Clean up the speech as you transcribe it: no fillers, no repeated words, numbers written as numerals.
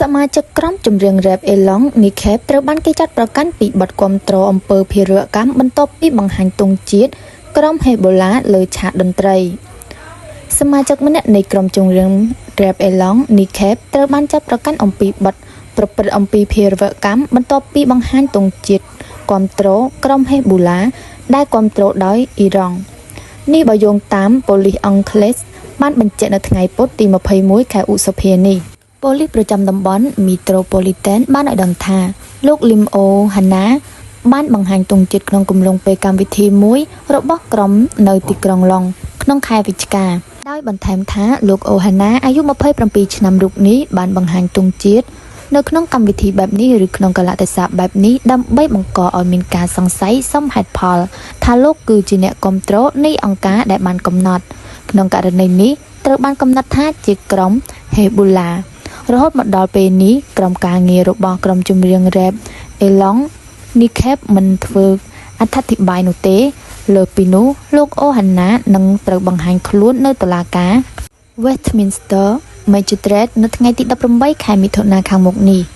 សមាជិកក្រុមចម្រៀងរ៉េបអេឡង់ នីខេបត្រូវបានគេចាត់ប្រកាន់ពីបទគាំទ្រអំពើភេរវកម្មបន្ទាប់ពីបង្ហាញទង់ជាតិក្រុមហេសបូឡាលើឆាកតន្ត្រី សមាជិកម្នាក់នៃក្រុមចម្រៀងរ៉េបអេឡង់ នីខេបត្រូវបានចាត់ប្រកាន់អំពីបទប្រព្រឹត្តអំពើភេរវកម្មបន្ទាប់ពីបង្ហាញទង់ជាតិគាំទ្រក្រុមហេសបូឡាដែលគាំទ្រដោយអ៊ីរ៉ង់នេះបើយោងតាមប៉ូលីសអង់គ្លេសបានបញ្ជាក់នៅថ្ងៃពុធទី21ខែឧសភានេះប៉ូលីសប្រចាំតំបន់ Metropolitan បានឲ្យដឹងថាលោកលីមអូហាណាបានបង្ហាញទង់ជាតិក្នុងគម្លងពេលកម្មវិធីមួយរបស់ក្រុមនៅទីក្រុងឡុងក្នុងខែវិច្ឆិកាដោយបន្ថែមថាលោកអូហាណាអាយុ27ឆ្នាំរូបនេះបានបង្ហាញទង់ជាតិនៅក្នុងកម្មវិធីបែបនេះឬក្នុងកាលៈទេសៈបែបនេះដើម្បីបង្កឲ្យមានការសង្ស័យសមហេតុផលថាលោកគឺជាអ្នកគាំទ្រនៃអង្គការដែលបានកំណត់ក្នុងករណីនេះត្រូវបានកំណត់ថាជាក្រុមហេបូឡារហូតមកដល់ពេលនេះក្រុមការងាររបស់ក្រុមចម្រៀងរ៉េបអេឡង់នីខេបមិនធ្វើអត្ថាធិប្បាយនោះទេ លើពីនោះលោកអូហាណានឹងត្រូវបង្ហាញខ្លួននៅតុលាការ Westminster Magistrate នៅថ្ងៃទី18ខែមិថុនាខាងមុខនេះ។